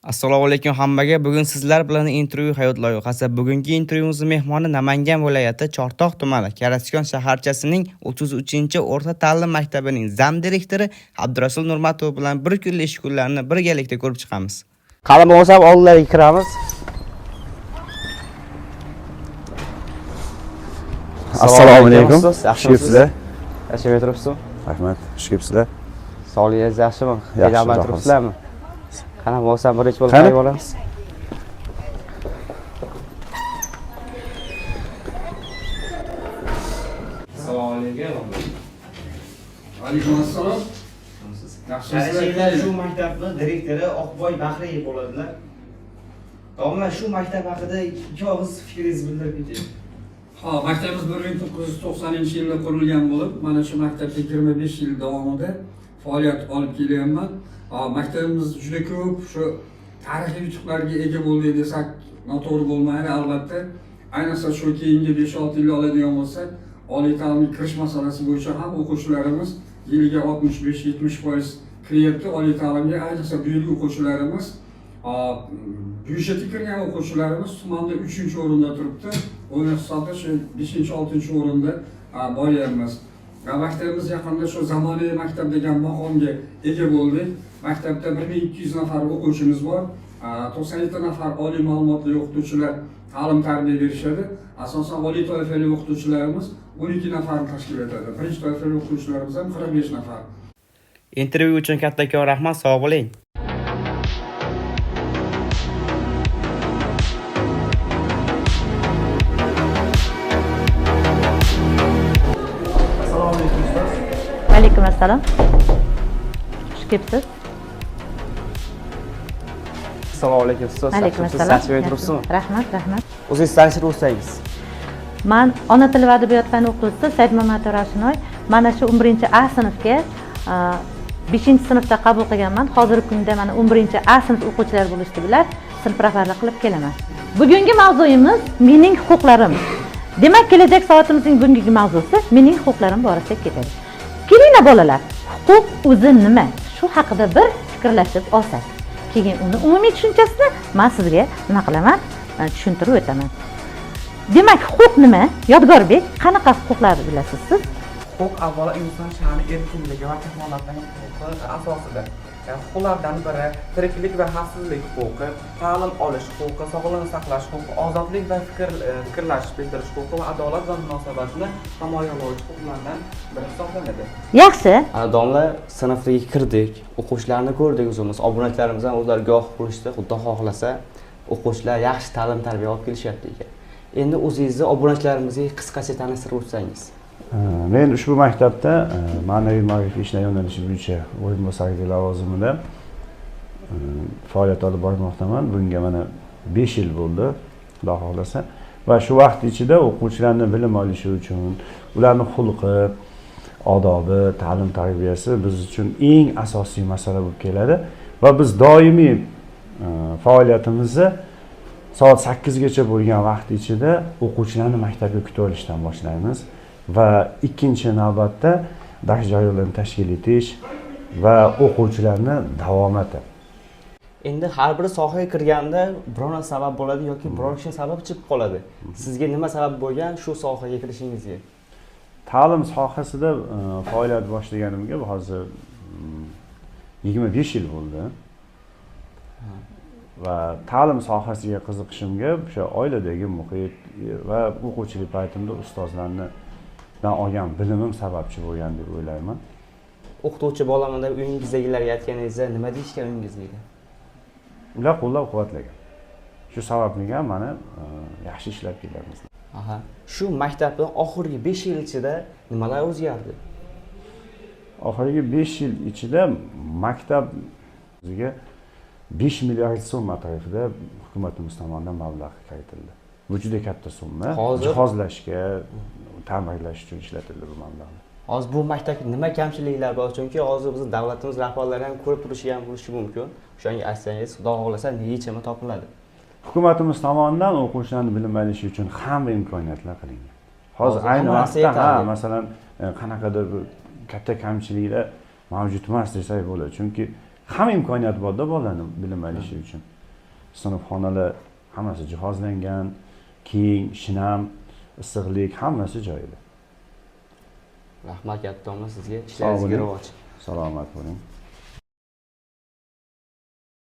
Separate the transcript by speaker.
Speaker 1: Assalomu alaykum hammaga. Bugun sizlar bilan intervyu hayot loyihasi. Bugungi intervyumizning mehmoni Namangan viloyati Chortoq tumani Karasyon shaharchasining 33-o'rta ta'lim maktabining зам direktori Abdurasul Nurmatov bilan bir kunlik ish kunlarini birgalikda ko'rib chiqamiz.
Speaker 2: Qani bo'lsam oldilariga kiramiz.
Speaker 3: Assalomu alaykum.
Speaker 2: Ustoz,
Speaker 3: Xush
Speaker 2: yaxshimisiz?
Speaker 3: kelibsizlar.
Speaker 2: Yashab turibsizmi?
Speaker 3: Rahmat. Xush kelibsizlar.
Speaker 2: Sog'ligingiz yaxshimi?
Speaker 3: Yaxshi,
Speaker 2: Qiynalmay
Speaker 3: xudo
Speaker 2: turibsizlarmi? Qani bo'lsam birinchi bo'lib
Speaker 3: Qani?
Speaker 2: qarab olamiz.
Speaker 1: Assalomu alaykum.
Speaker 4: Alaykum assalom. Yaxshimisizlar?
Speaker 1: Shu maktabning direktori Oqboy Bahriyev bo'ladilar. Domla, shu maktab haqida ikki og'iz fikringizni bildirib keting.
Speaker 4: Ha, maktabimiz 1990-yilda qurilgan bo'lib, mana shu maktabda 25 yil davomida faoliyat olib kelyapman. Ha, maktabimiz juda ko'p shu tarixiy yutuqlarga ega bo'ldi desak noto'g'ri bo'lmaydi albatta. Ayniqsa shu keyingi 5-6 yil oladigan bo'lsak, oliy ta'limga kirish masalasi bo'yicha ham o'quvchilarimiz yiliga 65-70% kiryapti oliy ta'limga. Ayniqsa bu yilgi o'quvchilarimiz byudjetga kirgan o'quvchilarimiz tumanda 3-o'rinda turibdi. O'yin hisobda shu 5-6 o'rinda boryapmiz. Va maktabimiz yaqinda shu zamonaviy maktab degan maqomga ega bo'ldik. Maktabda 1200 nafar o'quvchimiz bor. 97 nafar oliy ma'lumotli o'qituvchilar ta'lim tarbiya berishadi. Asosan oliy toifali o'qituvchilarimiz 12 nafarni tashkil etadi. Birinchi toifali o'qituvchilarimiz ham 45 nafar.
Speaker 1: Intervyu uchun kattakon rahmat, sog' bo'ling.
Speaker 5: Alaykum assalom. Xush kelibsiz.
Speaker 2: Assalomu alaykum ustoz.
Speaker 5: Alaykum
Speaker 2: Yaxshimisiz?
Speaker 5: assalom.
Speaker 2: Yashab turibsizmi?
Speaker 5: Rahmat, rahmat.
Speaker 2: O'zingizni tanishtirib o'tsangiz.
Speaker 5: Man ona tili va adabiyot fani o'qituvchisi Saidmamatova Ravshanoy. Mana shu 11 A sinfga 5-sinfda qabul qilganman. Hozirgi kunda mana 11 A sinf o'quvchilari bo'lishdi bular. Sinf rahbarlik qilib kelaman. Bugungi mavzuyimiz mening huquqlarim. Demak, kelajak soatimizning bugungi mavzusi mening huquqlarim borasida ketadi. Kelinglar bolalar, huquq o'zi nima? Shu haqida bir fikrlashib olsak. Keyin uni umumiy tushunchasini men sizga nima qilaman? Tushuntirib o'taman. Demak, huquq nima? Yodgorbek, qanaqa huquqlarni bilasiz siz?
Speaker 6: Huquq avvalo inson sha'ni erkinligi va kafolatlangan huquqi asosidir. Huquqlardan biri tiriklik va xavfsizlik huquqi, ta'lim olish huquqi, sog'liqni saqlash huquqi, ozodlik va fikrlash bildirish huquqi va adolat va munosabatni himoyalovchi huquqlardan biri hisoblanadi.
Speaker 5: Yaxshi.
Speaker 2: Ana domla, sinfga kirdik, o'quvchilarni ko'rdik o'zimiz, obunachilarimiz ham o'zlari guvoh bo'lishdi. Xudo xohlasa, o'quvchilar yaxshi ta'lim tarbiya olib kelishyapti ekan. Endi o'zingizni obunachilarimizga qisqacha tanishtirib o'tsangiz.
Speaker 3: Men ushbu maktabda ma'naviy ma'rifiy ishlar yo'nalishi bo'yicha o'rinbosarlik lavozimida faoliyat olib bormoqdaman. Bunga mana 5 yil bo'ldi, Xudo xohlasa. Va shu vaqt ichida o'quvchilarni bilim olishi uchun ularni xulqi, odobi, ta'lim tarbiyasi biz uchun eng asosiy masala bo'lib keladi va biz doimiy faoliyatimizni soat 8 gacha bo'lgan vaqt ichida o'quvchilarni maktabga kutib olishdan boshlaymiz va ikkinchi navbatda dars jarayonlarini tashkil etish va o'quvchilarni davomati.
Speaker 2: Endi har bir sohaga kirganda biror sabab bo'ladi yoki biror kishi sabab chiqib qoladi. Sizga nima sabab bo'lgan shu sohaga kirishingizga?
Speaker 3: Ta'lim sohasida faoliyat boshlaganimga hozir 25 yil bo'ldi. Va ta'lim sohasiga qiziqishimga o'sha oiladagi muhit va o'quvchilik paytimda ustozlardan olgan bilimim sababchi bo'lgan deb o'ylayman.
Speaker 2: O'qituvchi bo'laman deb uyingizdagilarga aytganingizda nima deyishgan uyingizdagilar?
Speaker 3: Ular qo'llab-quvvatlagan. Shu sababli ham mana yaxshi ishlab kelyapmiz.
Speaker 2: Aha. Shu maktabda oxirgi 5 yil ichida nimalar o'zgardi?
Speaker 3: Oxirgi 5 yil ichida maktab o'ziga 5 milliard so'm atrofida hukumatimiz tomonidan mablag' kiritildi. Bu juda katta summa.
Speaker 2: Hozir-
Speaker 3: Jihozlashga, ta'mirlash uchun ishlatildi bu mablag'lar.
Speaker 2: Hozir bu maktabda nima kamchiliklar bor? Chunki hozir bizni davlatimiz rahbarlari ham ko'rib turishi ham bo'lishi mumkin. O'shanga aytsangiz, Xudo xohlasa yechimi topiladi.
Speaker 3: Hukumatimiz tomonidan o'quvchilarni bilim olishi uchun hamma imkoniyatlar qilingan. Hozir
Speaker 2: Hozir
Speaker 3: ayni
Speaker 2: hamma narsa
Speaker 3: vaqtda ha,
Speaker 2: yetarli.
Speaker 3: Masalan, qanaqadir bir katta kamchiliklar mavjud emas desak bo'ladi. Chunki Hamma imkoniyat borda bolalarni bilim olishi uchun. Sinfxonalar hammasi jihozlangan, keng, shinam, issiqlik, hammasi joyida.
Speaker 2: Rahmat katta domla sizga,
Speaker 3: Sog'
Speaker 2: ishlaringizga
Speaker 3: bo'ling.
Speaker 2: rivoj.
Speaker 3: Salomat bo'ling.